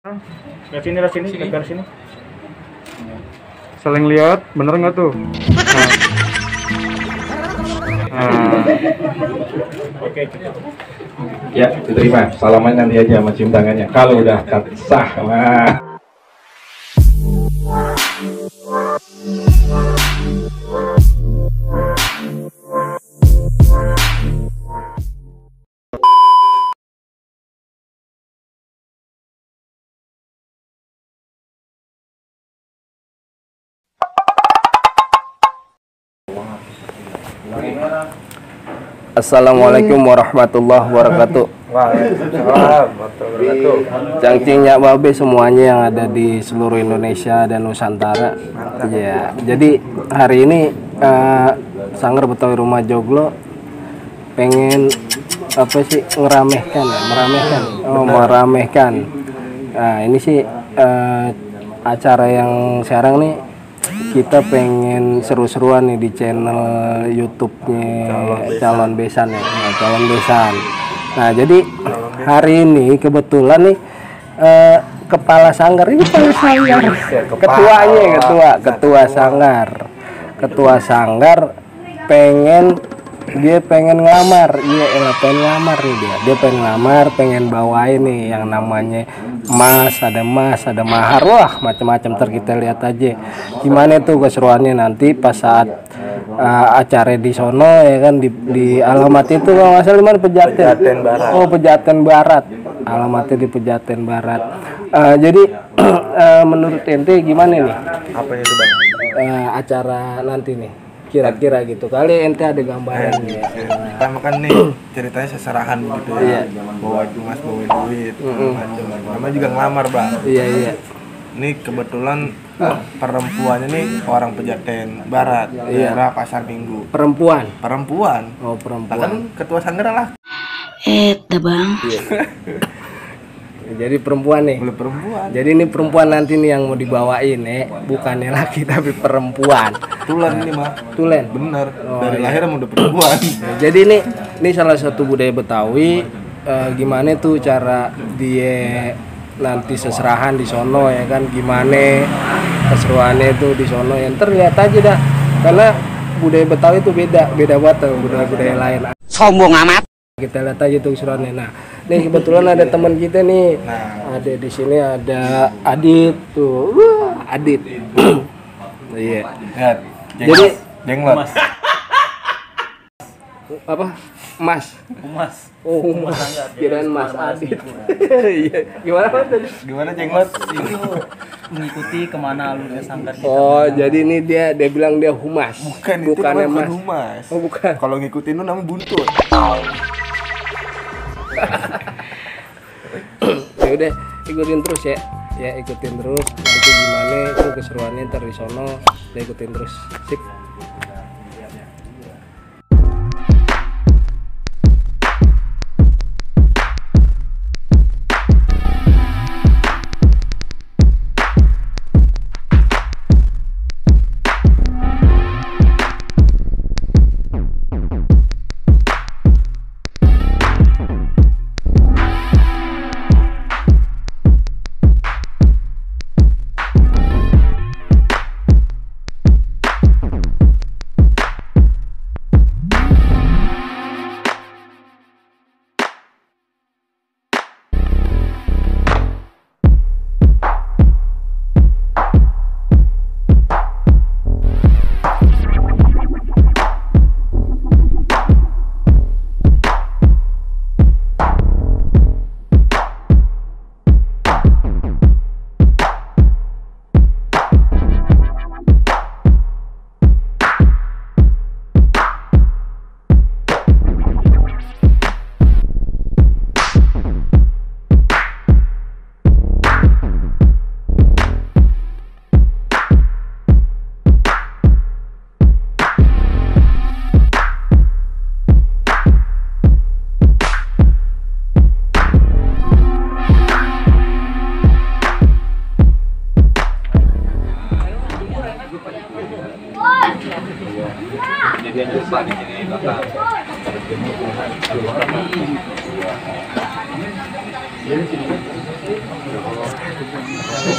Lihat sini, lihat sini. Saling lihat, bener nggak tuh? Oke. Ya, diterima. Salaman nanti aja sama cium tangannya. Kalau udah sah, wah. Assalamualaikum warahmatullahi wabarakatuh. Waalaikumsalam warahmatullahi wabarakatuh. Cangcingnya babe semuanya yang ada di seluruh Indonesia dan Nusantara. Ya, jadi hari ini Sanggar Betawi Rumah Joglo pengen apa sih meramehkan. Nah, ini sih acara yang sekarang nih kita pengen seru-seruan nih di channel YouTube-nya Calon Besan ya. Nah, Calon Besan. Nah, jadi hari ini kebetulan nih kepala sanggar ini ketua sanggar pengen ngelamar. Pengen ngelamar nih dia pengen ngelamar, pengen bawain nih yang namanya emas, ada mahar, wah macam-macam. Ntar kita lihat aja gimana tuh keseruannya nanti pas saat acara di sono ya kan, di alamat itu kalau nggak salah di mana, Pejaten Barat. Oh, Pejaten Barat, alamatnya di Pejaten Barat. Jadi menurut ente gimana nih Apa itu bang? acara nanti nih kira-kira gitu, kali ente ada gambaran ya. Kita makan nih ceritanya seserahan gitu ya. Bawa emas, bawa duit, macam. Namanya juga ngelamar bang. Iya. Ini kebetulan perempuannya nih orang Pejaten Barat, daerah Pasar Minggu. Perempuan. Nah, Oh, kan perempuan. ketua sanggar lah. Bang. Jadi perempuan nih. Boleh perempuan. Jadi ini perempuan nanti nih yang mau dibawain bukannya laki tapi perempuan. Tulen ini mah. Tulen. Bener. Oh, Dari iya. lahir emang udah perempuan. Jadi ini salah satu budaya Betawi. Gimana tuh cara dia nanti seserahan di sono ya kan, gimana keseruannya tuh di sono, yang terlihat aja dah, karena budaya Betawi itu beda banget sama budaya lain. Sombong amat. Kita lihat aja tuh keseruannya. Nah, nih kebetulan ada teman kita nih. Ada di sini, ada Adit tuh. Wah, Adit. Iya. Lihat. Jadi jenglot. apa? Mas. Oh, Mas. Kirain Mas Adit. Iya. Gimana tadi? Gimana jenglot? Itu mengikuti kemana alurnya sanggar kita. Oh, jadi ini dia bilang dia humas. Bukan, itu bukannya namanya bukan Mas. humas. Oh, bukan. Kalau ngikutin lu namanya buntut. Ya udah, ikutin terus ya. Ya, ikutin terus. Nanti gimana itu keseruannya ntar di sono, ya ikutin terus. Sip.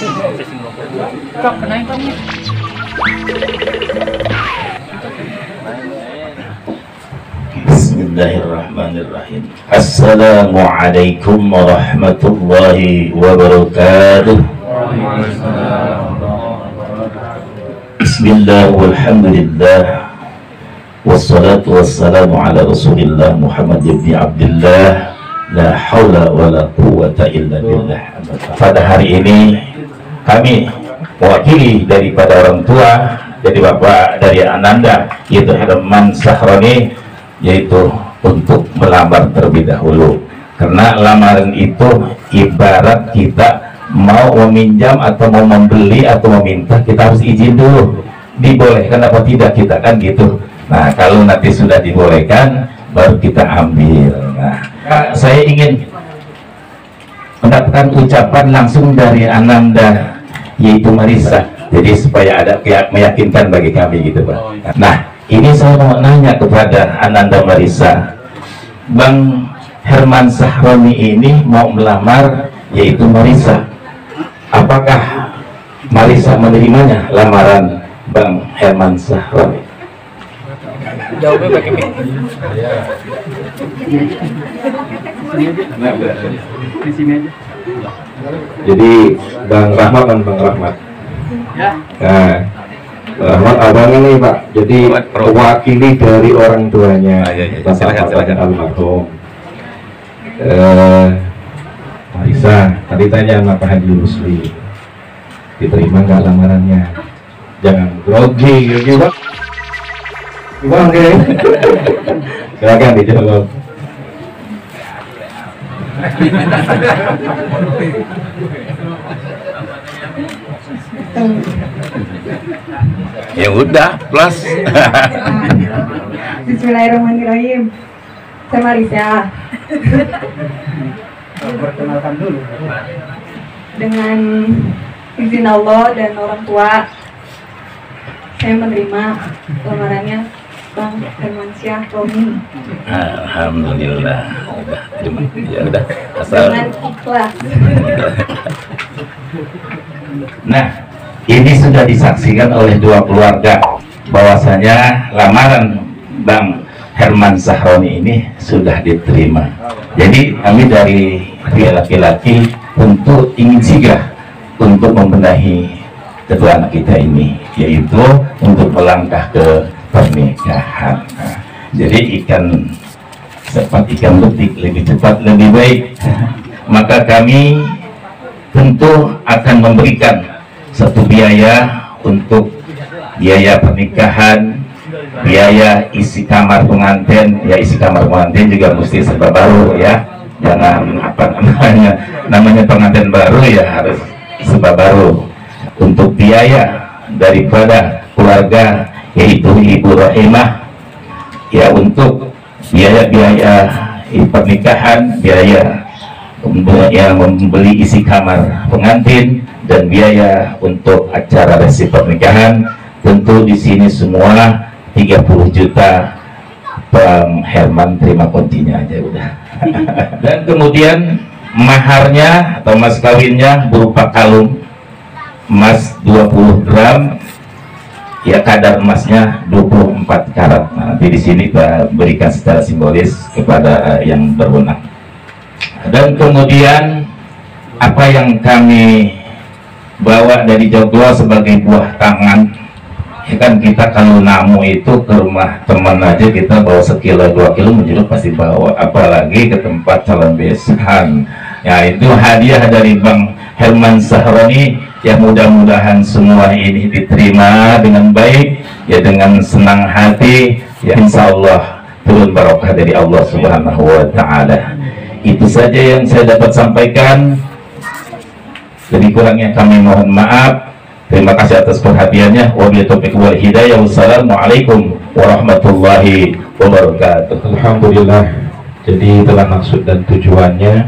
Kak, kenain kamu. Bismillahirrahmanirrahim. Assalamualaikum warahmatullahi wabarakatuh. Bismillah walhamdulillah wassalatu wassalamu ala rasulillah Muhammad ibn Abdullah, la hawla wa la quwwata illa billah. Pada hari ini kami mewakili daripada orang tua, dari bapak dari Ananda, yaitu Herman Sahroni, yaitu untuk melamar terlebih dahulu. Karena lamaran itu ibarat kita mau meminjam atau mau membeli atau meminta, kita harus izin dulu, dibolehkan apa tidak kita, kan gitu. Nah, kalau nanti sudah dibolehkan baru kita ambil. Nah, saya ingin mendapatkan ucapan langsung dari Ananda, yaitu Marisa, jadi supaya ada meyakinkan bagi kami gitu, Pak. Nah, ini saya mau nanya kepada Ananda Marisa, Bang Herman Sahroni ini mau melamar yaitu Marisa. Apakah Marisa menerimanya lamaran Bang Herman Sahroni? Jawabnya pakai mic. Di sini aja. Jadi Bang Rahmat dan Bang Rahmat. Ya. Nah, Rahmat abangnya nih Pak, jadi mewakili dari orang tuanya, Silakan. almarhum. Marisa, tadi tanya sama Pak Haji Rusli, diterima nggak lamarannya? Jangan grogi gitu Pak. Bang, silakan dijawab. Ya udah, plus. Bismillahirrahmanirrahim. Saya Marisa. Perkenalkan dulu. Dengan izin Allah dan orang tua, saya menerima lamarannya Bang Herman Sahroni Alhamdulillah. Udah, terima. Ya udah. Asal. dengan ikhlas. Nah, ini sudah disaksikan oleh dua keluarga bahwasanya lamaran Bang Herman Sahroni ini sudah diterima. Jadi kami dari pihak laki-laki tentu ingin sigah untuk membenahi kedua anak kita ini, yaitu untuk melangkah ke pernikahan. Nah, jadi ikan cepat ikan betik, lebih cepat lebih baik. Maka kami tentu akan memberikan satu biaya untuk biaya pernikahan, biaya isi kamar pengantin. Ya, isi kamar pengantin juga mesti serba baru ya, jangan apa namanya pengantin baru ya harus serba baru. Untuk biaya daripada keluarga yaitu Ibu Rahimah, ya untuk biaya-biaya pernikahan, biaya yang membeli isi kamar pengantin, dan biaya untuk acara resepsi pernikahan. Tentu di sini semua 30 juta. Bang Herman terima kuncinya aja udah. Dan kemudian maharnya atau mas kawinnya berupa kalung emas 20 gram, ya kadar emasnya 24 karat. Nah, nanti di sini kita berikan secara simbolis kepada yang berwenang. Dan kemudian apa yang kami bawa dari Joglo sebagai buah tangan, ya kan kita kalau namu itu ke rumah teman aja kita bawa sekilo 2 kilo menjeruk pasti bawa, apalagi ke tempat calon besan. Ya, itu hadiah dari Bang Herman Sahroni. Ya, mudah-mudahan semua ini diterima dengan baik, ya dengan senang hati, ya insya Allah turun barokah dari Allah Subhanahu wa Ta'ala. Itu saja yang saya dapat sampaikan. Lebih kurangnya kami mohon maaf. Terima kasih atas perhatiannya. Wabillahi taufiq wal hidayah. Wassalamualaikum warahmatullahi wabarakatuh. Alhamdulillah. Jadi telah maksud dan tujuannya,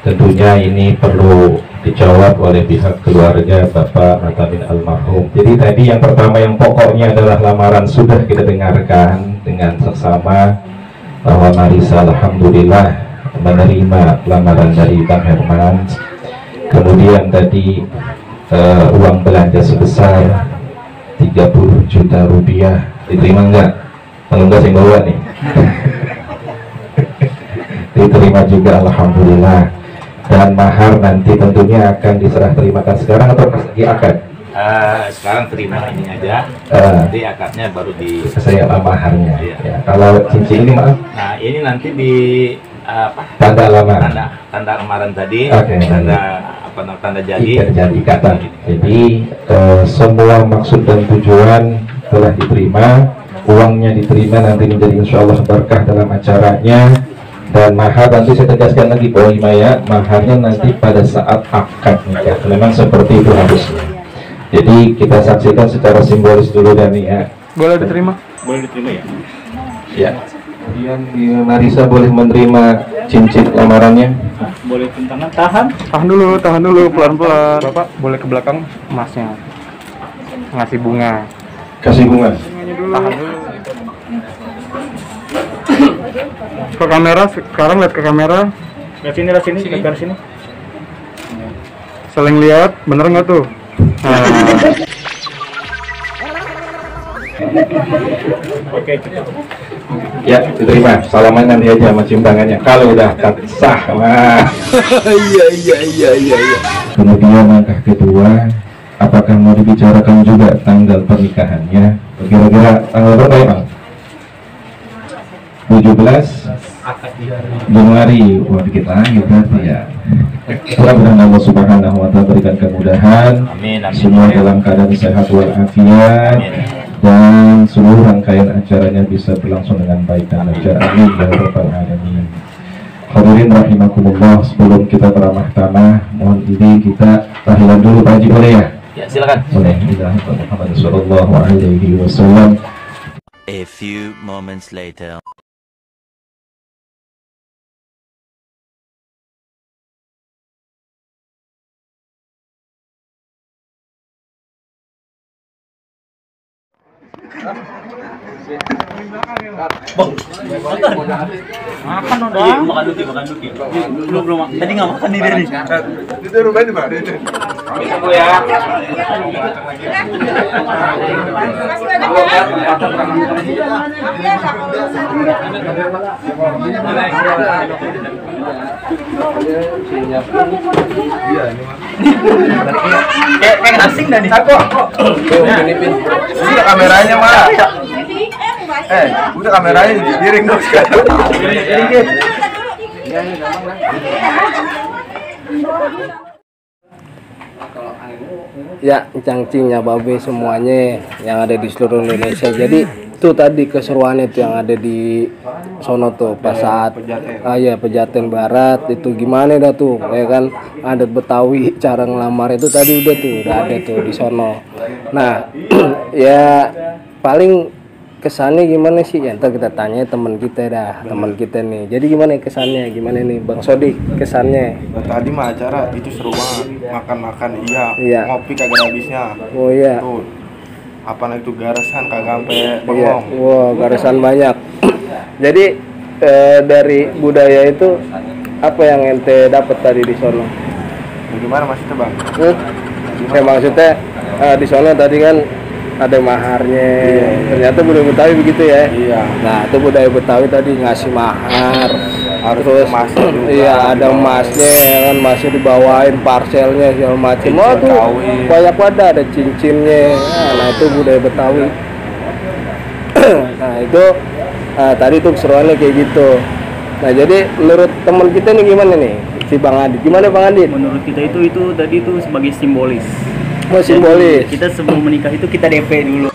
tentunya ini perlu dijawab oleh pihak keluarga Bapak Matamin almarhum. Jadi tadi yang pertama yang pokoknya adalah lamaran sudah kita dengarkan dengan seksama bahwa Marisa alhamdulillah menerima lamaran dari Bang Herman. Kemudian tadi uang belanja sebesar 30 juta rupiah. Diterima enggak? Kalau enggak saya bawa nih. Diterima juga, alhamdulillah. Dan mahar nanti tentunya akan diserah terimakan sekarang atau pas lagi akad? Sekarang terima ini aja, nanti akadnya baru di Saya maharnya. Iya. Ya, kalau cincin ini maaf, nah ini nanti di tanda lamaran. tanda lamaran tadi, Oke. tanda jadi. Jadi ikatan. Jadi semua maksud dan tujuan telah diterima, uangnya diterima, nanti menjadi insya Allah berkah dalam acaranya. Dan mahar nanti saya tegaskan lagi bahwa ya, maharnya nanti pada saat akad nikah. Memang seperti itu harusnya. Jadi kita saksikan secara simbolis dulu dan ya. Boleh diterima? Boleh diterima ya? Ya. Kemudian Marisa boleh menerima cincin lamarannya. Boleh tangan tahan. Tahan dulu, pelan-pelan. Bapak boleh ke belakang emasnya. Ngasih bunga. Kasih bunga. Tahan dulu. Ke kamera, sekarang lihat ke kamera. Lihat sini, ke sini. Saling lihat, bener nggak tuh? Nah. Oke. Ya, diterima. Salaman nanti aja sama cium tangannya. Kalau udah sah, wah. Iya. Kemudian langkah kedua, apakah mau dibicarakan juga tanggal pernikahannya? Kira-kira tanggal berapa ya, Bang? 17 Januari. Wah, dikit lagi berarti ya. Mudah-mudahan Allah Subhanahu wa Ta'ala berikan kemudahan. Amin. Semua dalam keadaan sehat walafiat. Dan seluruh rangkaian acaranya bisa berlangsung dengan baik dan lancar. Amin ya rabbal alamin. Hadirin rahimakumullah, sebelum kita beramah tamah, mohon izin kita tahlilan dulu Pak Haji, boleh ya? Ya, silakan. Boleh. Muhammad sallallahu alaihi wasallam. A few moments later. Makan udah. Makan duki. Belum. Tadi nggak makan nih dari. Itu rumahnya di mana? Kayak asing dah nih. Udah kameranya mah. Udah kameranya digiring dong sekarang. Ya, cangcingnya babe semuanya yang ada di seluruh Indonesia. Jadi itu tadi keseruannya itu yang ada di sono tuh pas saat Pejaten Barat itu gimana dah tuh ya kan, adat Betawi cara ngelamar itu tadi udah ada tuh di sono. Nah ya paling kesannya gimana sih ya, ntar kita tanya teman kita nih. Jadi gimana kesannya, gimana nih Bang Sodik kesannya? Tadi mah acara itu seru banget, makan Iya. Ngopi kagak habisnya. Oh iya. Tuh. Apa itu garasan kagak sampai Iya. bengong. Wow, garisan banyak. Jadi dari budaya itu apa yang ente dapat tadi di sono? Bagaimana maksudnya Bang? Kayak maksudnya di sono tadi kan ada maharnya. Ternyata budaya Betawi begitu ya. Iya. Nah, itu budaya Betawi tadi ngasih mahar. Harus Terus emasnya juga. iya, ada emasnya ya kan, masih dibawain parcelnya segala macam. Oh tuh kawin. banyak pada ada cincinnya. Nah, itu budaya Betawi. Nah, itu tadi tuh keseruannya kayak gitu. Nah, jadi menurut teman kita nih gimana nih? Si Bang Adit. Gimana Bang Adit? Menurut kita itu tadi itu sebagai simbolis. Oh, simbolis. Kita sebelum menikah itu kita DP dulu.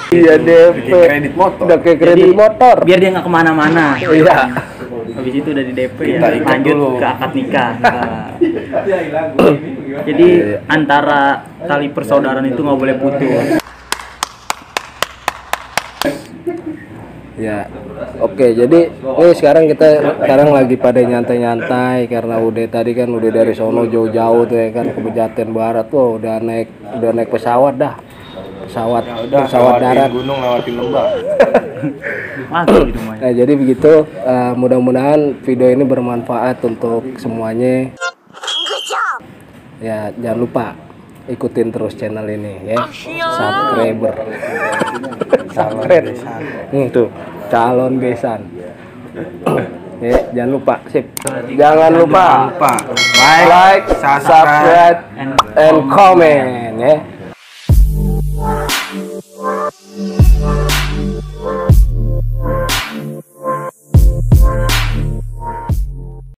Iya DP. Kredit motor. Udah kayak kredit motor. Biar dia nggak kemana-mana. Iya. Habis itu udah di DP ya, Kita ikut lanjut dulu. ke akad nikah. Nah. Jadi antara tali persaudaraan itu nggak boleh putus. Ya, oke. Jadi ini sekarang lagi pada nyantai-nyantai karena udah tadi kan udah dari sono jauh-jauh tuh ya kan ke Pejaten Barat tuh udah naik pesawat dah. Pesawat darat. Gunung lewatin lembah. Gitu mah. Nah, jadi begitu, mudah-mudahan video ini bermanfaat untuk semuanya. Ya jangan lupa ikutin terus channel ini ya. Subscriber. Tuh calon besan. Ya, jangan lupa sip. Jangan lupa like, subscribe, and comment ya.